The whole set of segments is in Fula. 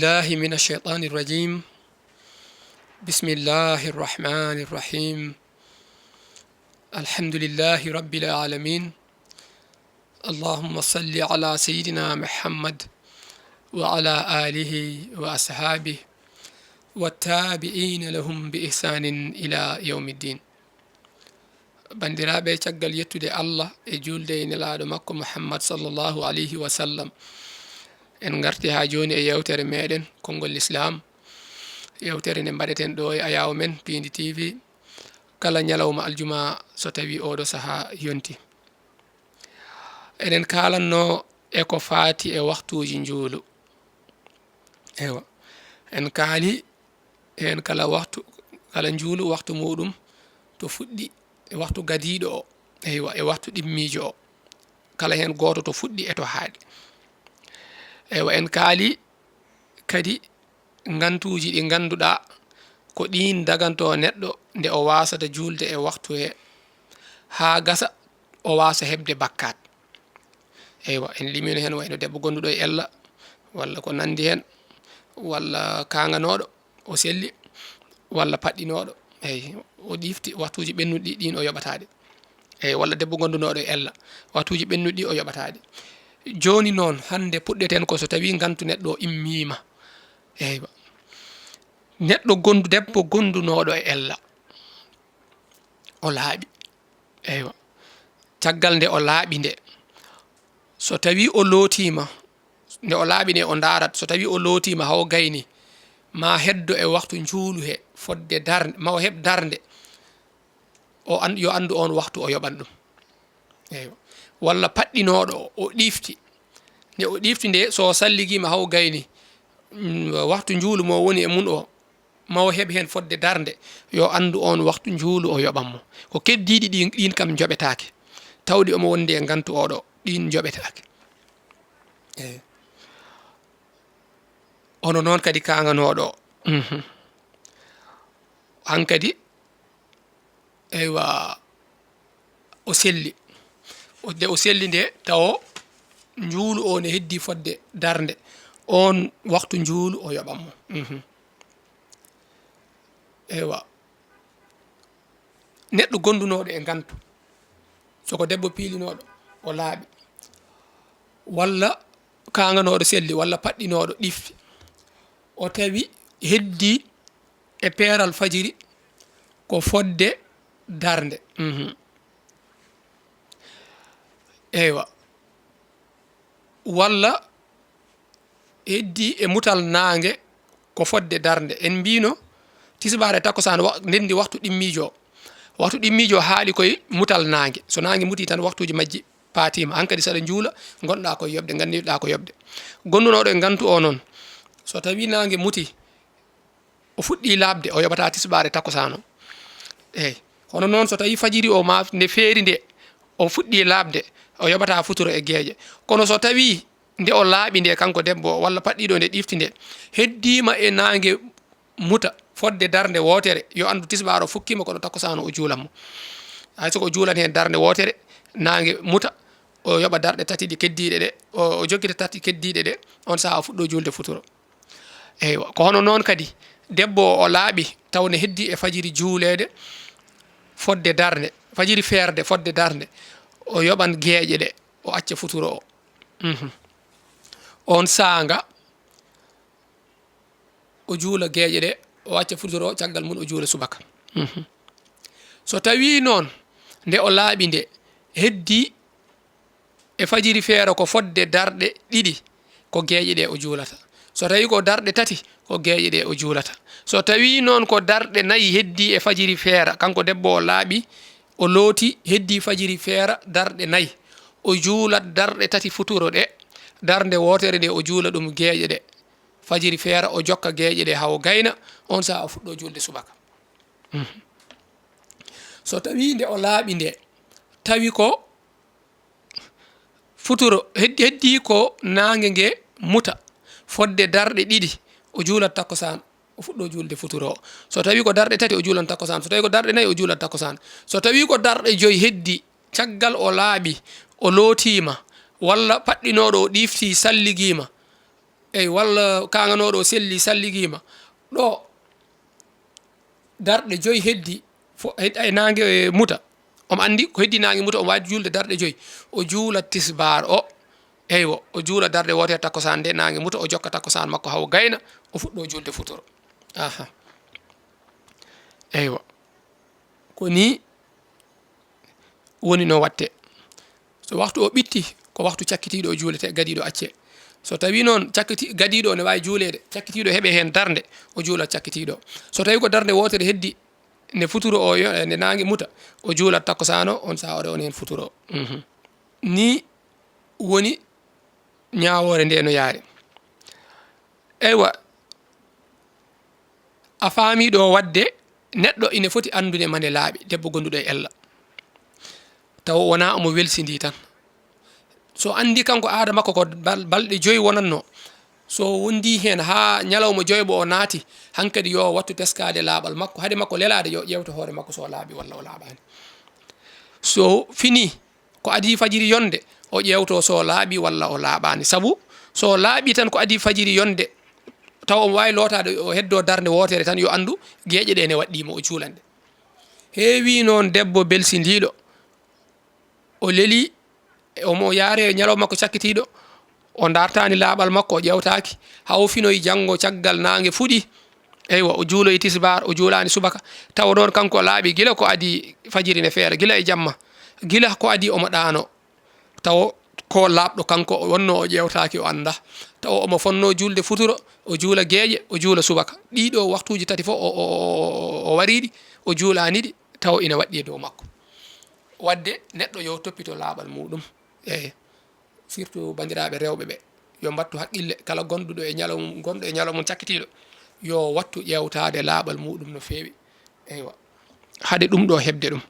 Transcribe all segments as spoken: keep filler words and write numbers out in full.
بالله من الشيطان الرجيم. بسم الله الرحمن الرحيم. الحمد لله رب العالمين. اللهم صل على سيدنا محمد وعلى آله وأصحابه والتابعين لهم بإحسان إلى يوم الدين. Banndiraaɓe, caggal yettude Allah e juulde e Nelaaɗo makko Muhammad sallallahu alayhi wa sallam, en ngarti haa jooni e yeewtere meeɗen, Konngol Lislaam, yeewtere nde mbaɗeten ɗo e ayaawo men, Piindi T V, kala ñalawma aljuma so tawii ooɗo sahaa yonti. Eɗen kaalanno e ko faati e waktuuji njuulu. Ewa, en kaali heen kala waktu, kala njuulu waktu muuɗum to fuɗɗi, e waktu gadiiɗo o, eywa, e waktu ɗimmiijo o. Kala heen gooto to fuɗɗi e to haaɗi. Eywa, en kaali kadi ngantuuji ɗi ngannduɗaa ko ɗiin dagantoo neɗɗo nde o waasata juulde e waktu he, haa gasa o waasa heɓde bakkaat. Eywa, en limiino heen wayno debbo gonduɗo e ella, walla ko nanndi heen, walla kaanganooɗo, o selli, walla paɗɗinooɗo, eyi, o ɗifti, waktuuji ɓennuɗi ɗi, ɗiin o yoɓataa ɗi. Eyi, walla debbo gondunooɗo e ella, waktuuji ɓennuɗi ɗi o yoɓataa ɗi. Jooni noon, hannde puɗɗeten ko so tawii ngantu neɗɗo o immiima. Eywa. Neɗɗo gondu-, debbo gondunooɗo e ella, o laaɓi. Eywa. Caggal nde o laaɓi nde, so tawii o lootiima, nde o laaɓi nde o ndaarat, so tawii o lootiima haa o gayni, ma heddo e waktu njuulu he fodde darnde, ma o heɓ darnde, o an-, yo anndu oon waktu o yoɓan ɗum. Eywa. Walla paɗɗinooɗo o, o ɗifti. Nde o ɗifti nde, so o salligiima haa o gayni, mm, waktu njuulu mo woni e mum o, ma o heɓ heen fodde darnde, yo anndu oon waktu njuulu o yoɓan mo. Ko keddiiɗi ɗin, ɗin kam njoɓetaake. Tawde omo wondi e ngantu oɗo, ɗin njoɓetaake. Eyi. Hono noon kadi kaanganooɗo o. Mhm. Hankadi, eywa, o selli. O, nde o selli nde, tawo njuulu o ne heddii fodde darnde. Oon waktu njuulu o yoɓan mo. Mhm. Eywa. Neɗɗo gondunooɗo e ngantu, so ko debbo piilinooɗo, o laaɓi, walla kaanganooɗo selli, walla paɗɗinooɗo ɗifti, o tawi heddii e peeral fajiri ko fodde darnde. Mhm. Eywa. Walla heddii e mutal naange ko fodde darnde. En mbiino tisbaar e takkusaan wa-, ndenndi waktu ɗimmiijo o. Waktu ɗimmiijo o haali koye mutal naange. So naange mutii tan, waktuuji majji paatiima. Hankadi, saɗa njuula, ngonɗaa koye yoɓde, nganndiɗaa ko yoɓde. Gondunooɗo e ngantu o noon, so tawii naange mutii, o fuɗɗii laaɓde, o yoɓataa tisbaar e takkusaan o. Eey. Hono noon, so tawii fajiri o ma nde feeri nde, o fuɗɗii laaɓde, o yoɓataa futuro e geeƴe. Kono so tawii nde o laaɓi nde, kanko debbo o, walla paɗɗiiɗo nde ɗifti nde, heddiima e naange muta fodde darnde wootere, yo anndu tisbaar o fukkiima, kono takkusaan o juulan mo. Hay so ko juulan heen darnde wootere, naange muta, o yoɓa darɗe tati ɗe keddiiɗe ɗe, o, o jokkita tati keddiiɗe ɗe, on sahaa o fuɗɗoo juulde futuro. Eywa, ko hono noon kadi, debbo o, o laaɓi, taw ne heddii e fajiri juuleede, fodde darnde, fajiri feerde, fodde darnde, o yoɓan geeƴe ɗe, o acca futuro o. Mhm. On saanga, o juula geeƴe ɗe, o acca futuro o, caggal mum o juula subaka. Mhm. So tawii noon, nde o laaɓi nde, heddii e fajiri feere ko fodde darɗe ɗiɗi, ko geeƴe ɗe o juulata. So tawii ko darɗe tati, ko geeƴe ɗe o juulata. So tawii noon ko darɗe nayi heddii e fajiri feere, kanko debbo o laaɓi, o looti, heddii fajiri feere darɗe nayi, o juulat darɗe tati futuro ɗe, darnde wootere nde o juula ɗum geeƴe ɗe. Fajiri feere o jokka geeƴe ɗe haa o gayna, on sahaa o fuɗɗoo juulde subaka. Mhm. So tawii nde o laaɓi nde, tawi ko futuro, heddi, heddii ko naange nge muta fodde darɗe ɗiɗi, o juulat takkusaan, o fuɗɗoo juulde futuro o. So tawii ko darɗe tati, o juulan takkusaan. So tawii ko darɗe nayi, o juulan takkusaan. So tawii ko darɗe joy heddii, caggal o laaɓi, o lootiima, walla paɗɗinooɗo o ɗiftii, salligiima, Eyi, walla kaŋanooɗo o selli, salligiima. Ɗo darɗe joyi heddi, fo-, hed-, e naange, e muta. Omo anndi ko heddi naange muta, omo waawi juulde darɗe joyi. O juula tisbaar o. Eywa, o juula darɗe wootere takkusaan nde naange muta, o jokka takkusaan makko haa o gayna, o fuɗɗo juulde futuro. Aha. Eywa. Ko nii woni no watte. So waktu o ɓitti, ko waktu cakkitiiɗo o juulete, gadiiɗo accee. So tawi noon cakkiti-, gadiiɗo o ne waawi juuleede, cakkitiiɗo heɓe heen darnde, o juula cakkitiiɗo. So tawi ko darnde wootere heddi, nde futuro o yo-, nde naange muta, o juula takkusaan o, on sahaa o rewa heen futuro. Mhm. Nii woni ñaawoore nde no yaari. Eywa, a faamii ɗo waɗde neɗɗo ine foti anndude mande laaɓi, debbo gonduɗo e ella. Tawa wonaa omo welsindii tan. So anndi kanko aada makko ko bal-, balɗe joyi wonatno. So wondii heen haa ñalawma joyɓo o naati, hankadi yo wattu teskaade laaɓal makko. Hade makko lelaade, yo ƴeewto hoore makko so o laaɓi walla o laaɓaani. So finii, ko adii fajiri yonde, o ƴeewto so laaɓi walla o laaɓaani. Sabu so laaɓi tan ko adii fajiri yonde, taw omo waawi lootaade, o heddoo darnde wootere tan, yo anndu geeƴe ɗe ne waɗɗii mo, o juulan ɗe. Heewii noon debbo belsindiiɗo, o lelii, omo yaaree ñalawma makko cakkitiiɗo, o dartaani laaɓal makko, o ƴeewtaaki, haa o finoyi janngo caggal naange fuɗi. Eywa, o juuloyi tisbaar, o juulaani subaka. Tawa noon kanko laaɓi gila ko adii fajiri ne feera, gila e jamma. Gila ko adii omo ɗaano. Tawa ko laaɓɗo kanko o wonno, o ƴeewtaaki, o anndaa. Tawa omo fonnoo juulde futuro, o juula geeƴe, o juula subaka. Ɗiiɗoo waktuuji tati fof o, o, o, o, o wariiɗi, o juulaani ɗi, tawa ina waɗɗi e dow makko. Waɗde neɗɗo yo toppito laaɓal muuɗum. Eey. Surtout banndiraaɓe rewɓe ɓe, yo mbattu haqqille, kala gonduɗo e ñalo mum, gonɗo e ñalo mum cakkitiiɗo, yo wattu ƴeewtaade laaɓal muuɗum no feewi. Eywa. Hade ɗum ɗo heɓde ɗum.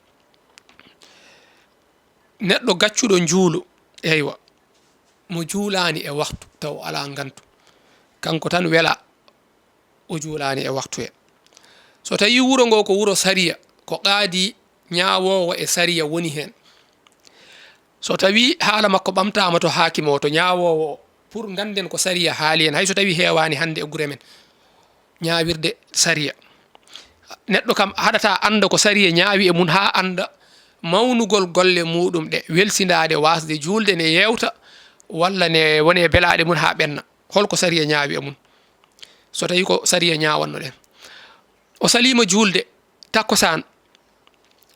Neɗɗo gaccuɗo njuulu, eywa, mo juulaani e waktu, taw alaa ngantu. Kanko tan wela, o juulaani e waktu he. So tawii wuro ngoo ko wuro sariya, ko qaadi ñaawoowo e sariya woni heen. So tawii haala makko ɓamtaama to haakimo, to ñaawoowo o, pour ngannden ko sariya haali heen, hay so tawii heewaani hannde e gure men, ñaawirde sariya. Neɗɗo kam haɗata annda ko sariya ñaawi e mum, haa annda mawnugol golle muuɗum ɗe, welsindaade, waasde juulde, ne yeewta, walla ne woni e belaaɗe mum haa ɓenna. Hol ko sariya ñaawi e mum? So tawii ko sariya ñaawanno ɗen. O saliima juulde takkusaan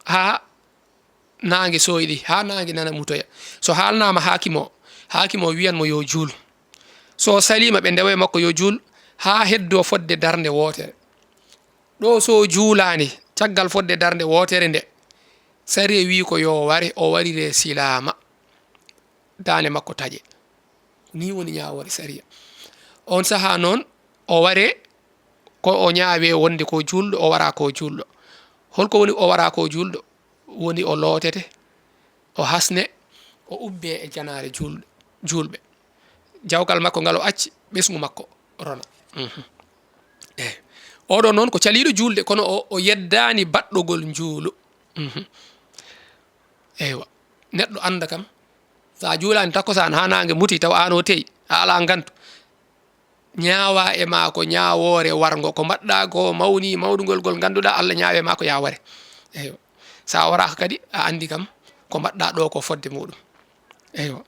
haa naange sooyɗi, haa naange nana mutoya. So haalnaama haakimo, haakimo wiyan mo yo juul. So saliima ɓe ndewa e makko yo juul, haa heddoo fodde darnde wootere. Ɗo so juulaani, caggal fodde darnde wootere nde, sariya wii ko yo ware, o warire silaama. Daande makko taƴe. Nii woni ñaawoore sariya. On sahaa noon, o ware ko o ñaawee wonde ko juulɗo, o wara ko juulɗo. Holko woni o wara ko juulɗo? Woni o lootete, o hasne, o ubbee e janaale juul-, juulɓe. Jawkal makko ngal o acci, ɓesngu makko rona. Mhm. Eey. Oɗo noon ko caliiɗo juulde, kono o, o yeddaani baɗɗogol njuulu. Mhm. Eywa. Neɗɗo annda kam, so a juulaani takkusaan haa naange muti, taw aan o teyi, a alaa ngantu, ñaawa e maa ko ñaawoore warngo. Ko mbaɗɗaa ko mawni, mawɗungol ngol ngannduɗaa, Allah ñaawe maa ko yaa ware. Eywa. So a waraaka kadi, a anndi kam ko mbaɗɗaa ɗo ko fodde muuɗum. Eywa.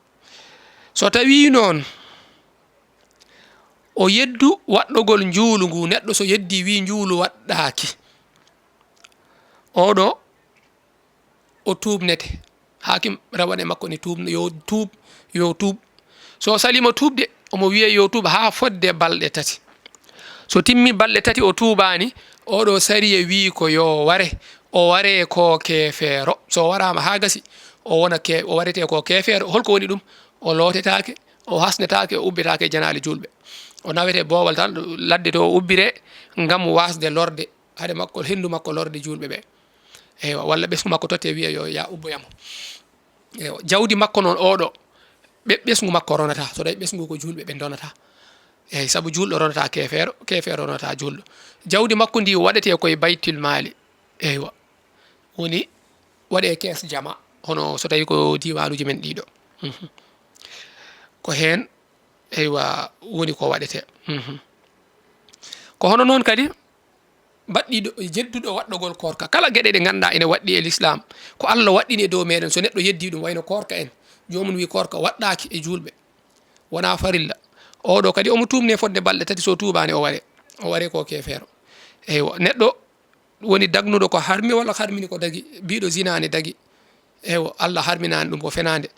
So tawii noon, o yeddu waɗɗogol njuulu ngu, neɗɗo so yeddi wii njuulu waɗɗaaki, oɗo o tuubnete. Haakim rawane makko ne tuubno, yo tuub, yo tuub. So o saliima tuubde, omo wiya yo tuub haa fodde balɗe tati. So timmi balɗe tati o tuubaani, oɗo sariya wii ko yo ware, o ware ko keefeero. So waraama haa gasi, o wona ke-, o warete ko keefeero. Holko woni ɗum? O lootetaake, o hasnetaake, o ubbetaake e janaale juulɓe. O nawete boowal tan, ladde to o ubbire ngam waasde lorde hade makko, henndu makko lorde juulɓe ɓe. Eywa, walla ɓesngu makko totte wiya yo ya ubboyamo. Eywa, jawdi makko noon oɗo, ɓe-, ɓesngu makko ronata, so tawi ɓesngu ko juulɓe ɓe ndonata. Eyyi, sabu juulɗo ronata keefeero, keefeero ronata juulɗo. Jawdi makko ndi waɗete koye baytil maali. Eywa, woni waɗe kees jama, hono so tawi ko diiwaanuuji men ɗiɗo. Mhm. Ko heen Eywa, woni ko waɗetee. Mhm. Ko hono noon kadi, baɗɗiiɗo, jedduɗo waɗɗogol koorka. Kala geɗe ɗe ngannduɗaa ene waɗɗi e lislaam, ko Allah waɗɗini e dow meɗen, so neɗɗo yeddii ɗum, wayno koorka en, joomum wii koorka waɗɗaaki e juulɓe, wonaa farilla. Oɗo kadi omo tuubne fodde balɗe tati, so tuubaani o waree, o waree ko keefeero. Eywa, neɗɗo woni dagnuɗo ko harmi walla harmini ko dagi, biiɗo zina ne dagi. Eywa, Allah harminaani ɗum, ko fenaande.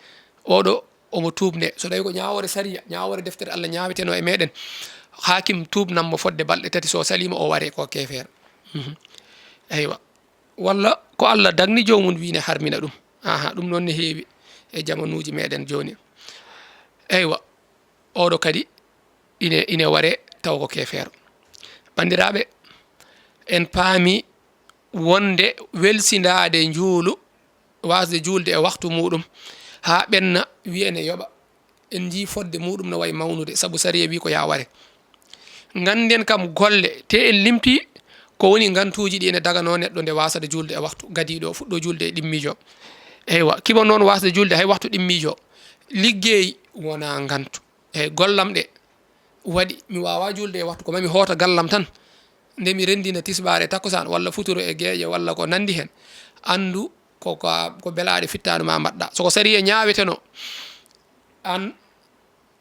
Oɗo omo tuubne. So tawi ko ñaawoore sariya, ñaawoore deftere Allah ñaaweteno e meɗen, haakim tuubnan mo fodde balɗe tati, so saliima o waree ko keefeero. Mhm. Eywa. Walla ko Allah dagni joomum wii ne harmina ɗum. Aha, ɗum noon ne heewi e jamanuuji meɗen jooni. Eywa, oɗo kadi ine, ine waree taw ko keefeero. Banndiraaɓe, en paami wonde welsindaade njuulu, waasde juulde e waktu muuɗum, haa ɓenna wiya ne yoɓa. En njii fodde muuɗum no wayi mawnude, sabu sariya wii ko yaa ware. Ngannden kam golle, te en limtii ko woni ngantuuji ɗi ene daganoo neɗɗo nde waasata juulde e waktu gadiiɗo, o fuɗɗoo juulde e ɗimmiijo. Eywa, kiba noon waasde juulde hay waktu ɗimmiijo. Liggey wonaa ngantu. Eyyi, gollam ɗe waɗi, mi waawaa juulde e waktu, ko mami hoota gallam tan, nde mi renndina tisbaar e takkusaan, walla futuro e geeƴe, walla ko nanndi heen. Anndu ko, ko, ko belaaɗe fittaandu maa mbaɗɗaa. So ko sariya ñaaweteno, aan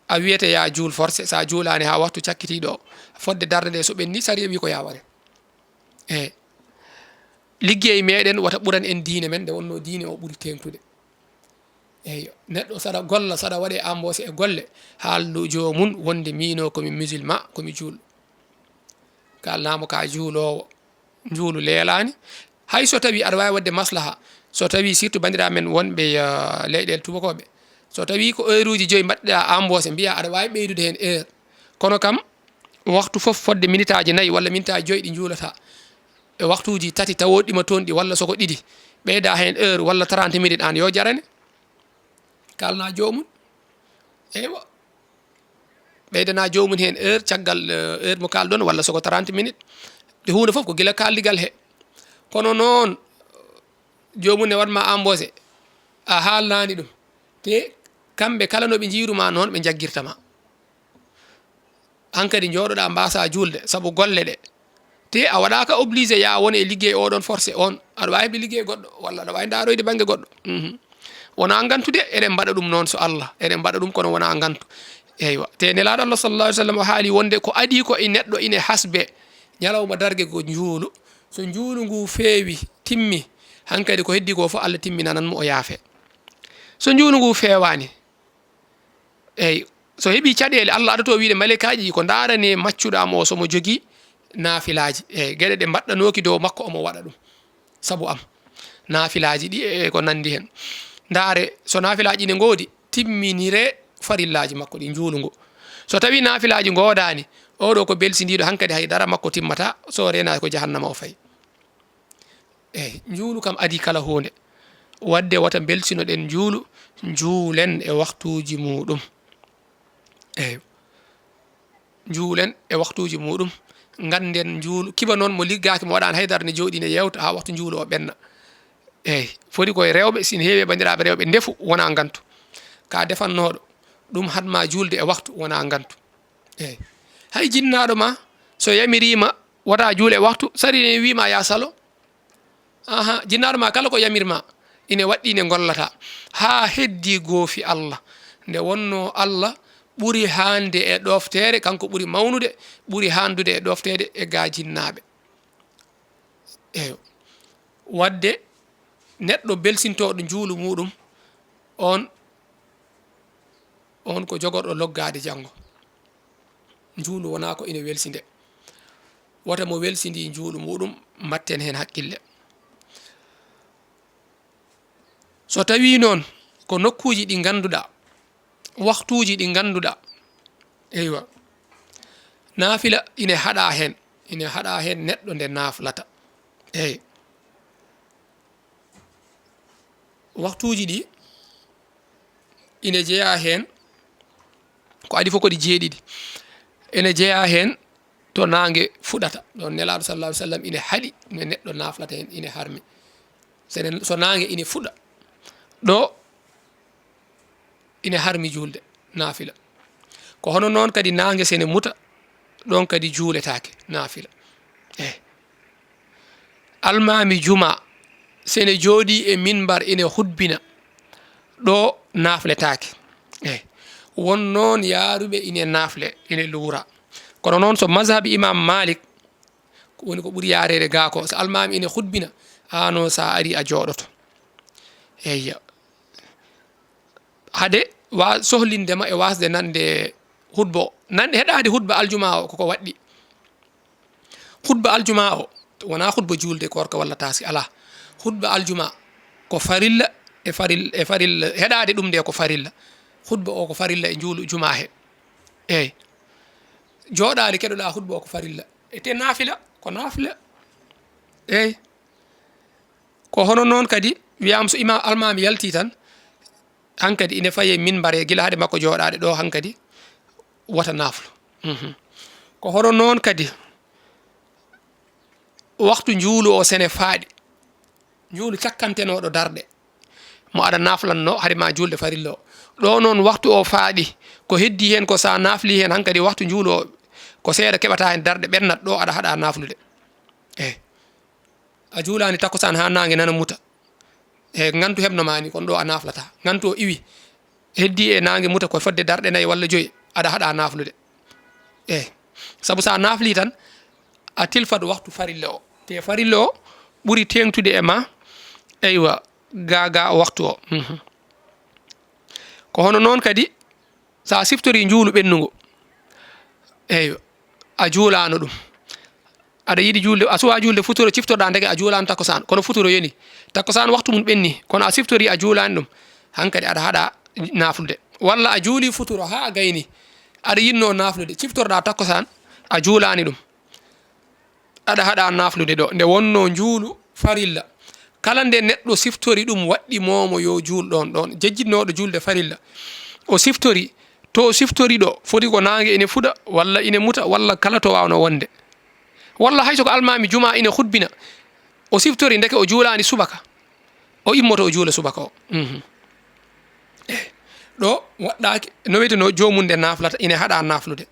a wiyete yaa juul forcé, so a juulaani haa waktu cakkitiiɗo o, fodde darnde nde so ɓenni, sariya wii ko yaa ware. Eyyi. Liggey meɗen wota ɓuran en diine men, nde wonnoo diine o ɓuri teeŋtude. Eyyo, neɗɗo saɗa golla, saɗa waɗe embauché e golle, haaldu joomum wonde miino ko mi musulman, ko mi juulɗo. Kaalnaa mo ka juuloowo, njuulu leelaani. Hay so tawi aɗa waawi waɗde maslaha, so tawi surtout banndiraaɓe men wonɓe, ah, leyɗeele tubakooɓe, so tawi ko heure uji joyi mbaɗɗaa embauché, mbiyaa aɗa waawi ɓeydude heen heure. Kono kam, waktu fof fodde minitaaji nayi walla minitaaji joyi ɗi njuulataa. E waktuuji tati tawoɗi ma toon ɗi walla soko ɗiɗi. Ɓeyda heen heure walla trente minutes aan yo jarane. Kaalnaa joomum. Eywa. Ɓeydanaa joomum heen heure caggal, eh, heure mo kaalɗon walla soko trente minutes. Ɗe huunde fof ko gila kaaldigal he. Kono noon, joomum ne waɗ ma embauché. A haalnaani ɗum. Te kamɓe kala no ɓe njiyru ma noon ɓe njaggirta ma. Hankadi njooɗoɗaa mbaasaa juulde sabu golle ɗe. Te a waɗaaka obligé yaa won e liggey oɗon forcé on. Aɗa waawi heɓde liggey goɗɗo walla aɗa waawi ndaaroyde bannge goɗɗo. Mhm. Wonaa ngantu de, eɗen mbaɗa ɗum noon so Allah. Eɗen mbaɗa ɗum kono wonaa ngantu. Eywa. Te Nelaaɗo Allah sallallahu alaihi wasallam o haali wonde ko adii ko e neɗɗo ine hasbe. Ñalawma darge ko njuulu. So njuulu ngu feewi, timmi, hankadi ko heddii ko fof Allah timminanan mo o yaafe. So njuulu ngu feewaani, eyyi, so heɓii caɗeele, Allah adotoo wiide maleykaaji ko ndaarane maccuɗo am o so mo jogii naafilaaji. Eyyi, geɗe ɗe mbaɗɗanooki dow makko omo waɗa ɗum. Sabu am. Naafilaaji ɗi e ko nanndi heen. Ndaare, so naafilaaji ne ngoodi, timminire farillaaji makko ɗi njuulu ngu. So tawii naafilaaji ngoodaani, oɗo ko belsindiiɗo hankadi hay dara makko timmata, so reenaaki ko jahannama o fayi. Eyyi, njuulu kam adii kala huunde. Waɗde wota mbelsinoɗen njuulu, njuulen e waktuuji muuɗum. Eyyi. Njuulen e waktuuji muuɗum. Ngannden njuulu, kiba noon mo liggaaki, mo waɗaani haydara ne jooɗii ne yeewta haa waktu njuulu o ɓenna. Eyyi, foti koye rewɓe, si ne heewi e banndiraaɓe rewɓe, ndefu wonaa ngantu. Ka defannooɗo, ɗum haɗ ma juulde e waktu wonaa ngantu. Eyyi. Hay jinnaaɗo ma, so yamiriima, wota juule e waktu, sari ne wiima ya salo. Aha, jinnaaɗo ma kala ko yamir ma, ine waɗɗi, ine ngollata. Haa heddii goofi Allah. Nde wonnoo Allah ɓuri haande e ɗofteede, kanko ɓuri mawnude, ɓuri haandude e ɗofteede e gaa jinnaaɓe. Eyo. Waɗde neɗɗo belsintooɗo njuulu muuɗum, on, on ko jogorɗo loggaade janngo. Njuulu wonaa ko ine welsinde. Wota mo welsindii njuulu muuɗum, mbatten heen hakkille. So tawii noon ko nokkuuji ɗi ngannduɗaa, waktuuji ɗi ngannduɗaa, eywa, naafila ine haɗaa heen, ine haɗaa heen neɗɗo nde naaflata. Eey. Waktuuji ɗi ine jeyaa heen, ko adii fof ko ɗi jeeɗiɗi. Ene jeyaa heen to naange fuɗata. Ɗoon Nelaaɗo sallallahu alaihi wasallam ine haɗi no neɗɗo naaflata heen, ine harmi. So ene, so naange ine fuɗa, ɗo ine harmi juulde naafila. Ko hono noon kadi naange sene muta, ɗoon kadi juuletaake naafila. Eey. Almaami juma sene jooɗii e minbar ene hutbina, ɗo naafletaake. Eey. Won noon yaaruɓe ine naafle, ine luura. Kono noon so mazhabi Imam Malik, ko woni ko ɓuri yaareede gaa ko, so almaami ine hutbina, aan o so a arii a jooɗoto. Eyyo. Hade wa-, sohlinde ma e waasde nande hutba o. Nande heɗaade hutba aljuma o koko waɗɗi. Hutba aljuma o wonaa hutba juulde koorka walla taaski, alaa. Hutba aljuma ko farilla e faril-, e farilla, heɗaade ɗum nde ko farilla. Hutba o ko farilla e njuulu juma he. Eey. Jooɗaade keɗoɗaa hutba o ko farilla. E te naafila, ko naafila. Eey. Ko hono noon kadi wiyaama so imaam almaami yaltii tan, hankadi ine faye minbare gila hade makko jooɗaade ɗo hankadi wota naaflo. Mhm. Ko hono noon kadi waktu njuulu o sene faaɗi, njuulu cakkantenooɗo darɗe, mo aɗa naaflanno hari ma juulde farilla o. Ɗo noon waktu o faaɗi, ko heddii heen ko so a naaflii heen hankadi waktu njuulu o ko seeɗa keɓata heen darɗe ɓennat ɗo aɗa haɗa naaflude. Eey. A juulaani takkusaan haa naange nana muta. E ngantu heɓno ma ni, kono ɗo a naaflataa. Ngantu o iwi, heddii e naange muta ko fodde darɗe nayi walla joyi, aɗa haɗa naaflude. Eey. Sabu so a naaflii tan, a tilfat waktu farilla o. Te farilla o ɓuri teeŋtude e ma, eywa, gaa gaa waktu o. Mhm. Ko hono noon kadi, so a siftorii njuulu ɓennungu, eywa, a juulaano ɗum. Aɗa yiɗi juulde, a suwaa juulde futuro, ciftoɗaa ndeke a juulaano takkusaan, kono futuro yoni. Takkusaan waktu mum ɓenni, kono a siftorii a juulaani ɗum, hankadi aɗa haɗa naaflude. Walla a juulii futuro haa a gayni, aɗa yiɗnoo naaflude, ciftorɗaa takkusaan, a juulaani ɗum. Aɗa haɗa naaflude ɗo, nde wonnoo njuulu farilla. Kala nde neɗɗo siftori ɗum, waɗɗi moomo yo juul ɗoon, ɗoon. Jejjitnooɗo juulde farilla, o siftori, to o siftori ɗo, foti ko naange ine fuɗa, walla ine muta, walla kala to waawnoo wonde. Walla hay so ko almaami juma ine hutbina, o siftori ndeke o juulaani subaka, o immoto o juula subaka o. Mhm. Eh, ɗo waɗɗaaki, no wiyeteno joomum nde naaflata, ine haɗa naaflude.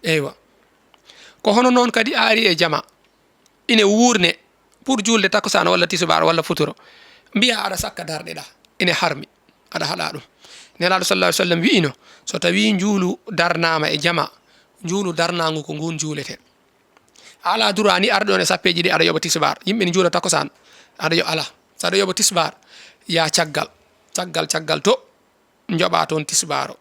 Eywa. Ko hono noon kadi a ari e jama, ine wuurne pour juulde takkusaan walla tisubaar walla futuro. Mbiya aɗa sakka darɗe ɗa, ine harmi, aɗa haɗa ɗum. Nelaaɗo sallallahu alaihi wasallam wi'ino, so tawi njuulu darnaama e jama, njuulu darnaangu ko ngun juulete. A alaa droit ni arde ɗon e sappeeji ɗi aɗa yoɓa tisubaar. Yimɓe ne njuula takkusaan, aɗa yo-, alaa. So aɗa yoɓa tisubaar, yaa caggal, caggal, caggal to. Njoɓa toon tisbaaro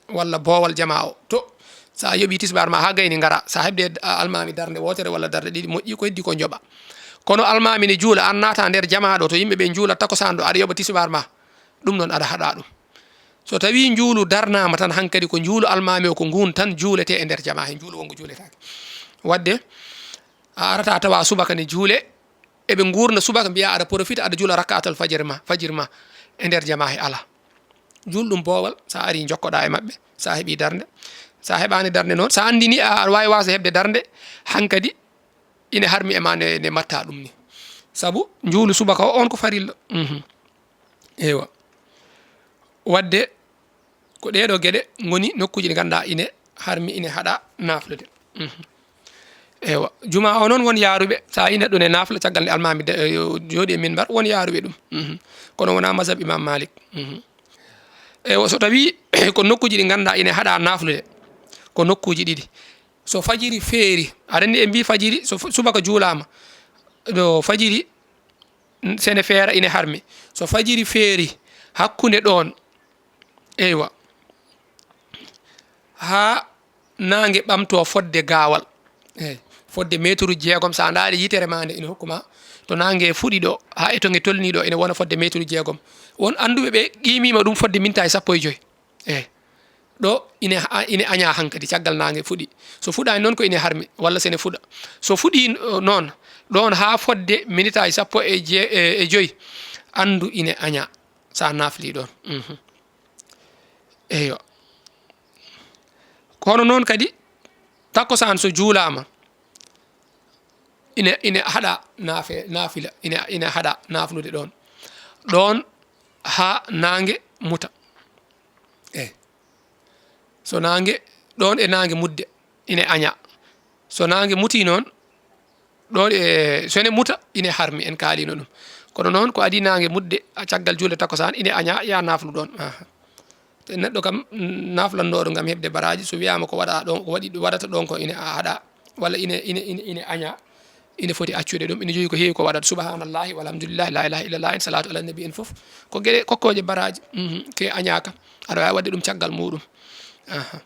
walla boowal jama o to. So a yoɓii tisbaar ma haa gayni ngara, so a heɓde a-, almaami darnde wootere walla darnde ɗiɗi moƴƴi, ko heddi ko njoɓa. Kono almaami ne juula, aan naata nder jama ɗo to yimɓe ɓe njuula takkusaan ɗo, aɗa yoɓa tisbaar ma, ɗum noon aɗa haɗa ɗum. So tawii njuulu darnaama tan hankadi ko njuulu almaami o ko nguun tan juuletee e nder jama he, njuulu wonngu juuletaake. Wadde a arata tawa subaka ne juule, eɓe nguurna subaka, mbiya aɗa profite, aɗa juula rak'atal fajr ma, fajr ma e nder jama he, alaa. Juul ɗum boowal, so a arii njokkoɗaa e maɓɓe, so a heɓii darnde. So a heɓaani darnde noon, so a anndii ni a, aɗa waawi waasde heɓde darnde, hankadi ine harmi e ma nde, nde mbaɗtaa ɗum ni. Sabu njuulu subaka o, on ko farilla. Mhm. Eywa. Wadde ko ɗee ɗoo geɗe ngoni nokkuuji ɗi ngannduɗaa ine harmi, ine haɗa naaflude. Mhm. Eywa, juma o noon won yaaruɓe, so a yii neɗɗo ne naafla caggal nde almaami de-, eh, jooɗi e minbar, won yaaruɓe ɗum. Mhm. Kono wonaa mazhab Imam Malik. Mhm. Eywa, so tawii ko nokkuuji ɗi ngannduɗaa ine haɗa naaflude, ko nokkuuji ɗiɗi. So fajiri feeri, aɗa anndi en mbii fajiri, so fu-, subaka juulaama, ɗo fajiri, n-, sene feera ine harmi. So fajiri feeri, hakkunde ɗoon, eywa, haa naange ɓamtoo fodde gaawal. Eey, fodde meeturuuji jeegom, so a ndaari yitere maa nde ine hokku ma, to naange fuɗi ɗo, haa e to nge tolnii ɗo, ene wona fodde meeturuuji jeegom. Won annduɓe ɓe qiimiima ɗum fodde mintaaji sappo e joy. Eey, ɗo ine a-, ine añaa hankadi caggal naange fuɗi. So fuɗaani noon ko ine harmi, walla so ene fuɗa. So fuɗii, uh, noon, ɗoon haa fodde minitaaji sappo e je-, e, e joy, anndu ine añaa, so a naaflii ɗoon. Mhm. Eyyo. Kono noon kadi, takkusaan so juulaama, ine, ine haɗa naafe-, naafila, ine, ine haɗa naaflude ɗoon. Ɗoon haa naange muta. Eey. So naange ɗon e naange mutde ine aña. So naange mutii noon, ɗon e, so ene muta, ine harmi, en kaalino ɗum. Kono noon, ko adii naange mutde, a caggal juulde takkusaan, ine aña, ya naaflu ɗon. Aha. Te neɗɗo kam, naaflannooɗo ngam heɓde baraaji, so wiyaama ko waɗa ɗon, ko waɗi, waɗata ɗon ko ine haɗa, walla ine, ine, ine, ine aña, ine foti accude ɗum, ine jogii ko heewi ko waɗata. Subhanallahi, walhamdulillahi, la ilaha illallah, en salatu ala nabi en fof. Ko geɗe kokkooje baraaji, mhm, ke añaaka. Aɗa waawi waɗde ɗum caggal muɗum. Aha.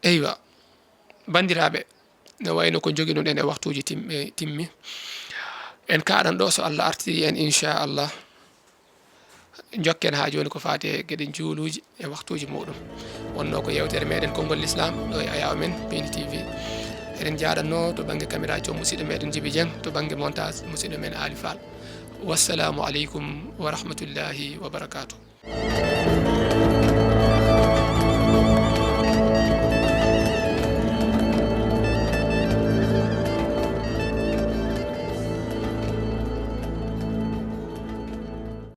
Eywa. Banndiraaɓe, no wayno ko njogiɗon e waxtuuji tim-, e timmi. En kaaɗan ɗo so Allah artiri en, inchallah. Njokken haa jooni ko faati e geɗe njuuluuji e waxtuuji muɗum. Wonno ko yewtere meɗen Konngol Lislaam ɗo e Ayaw Men Pindi T V. Eɗen jaaɗanno to bannge caméra joom musidɗo meɗen Jibi Dieng, to bannge montage musidɗo men Ali Fall. Wassalamu aleykum wa rahmatullahi wa barakatuh.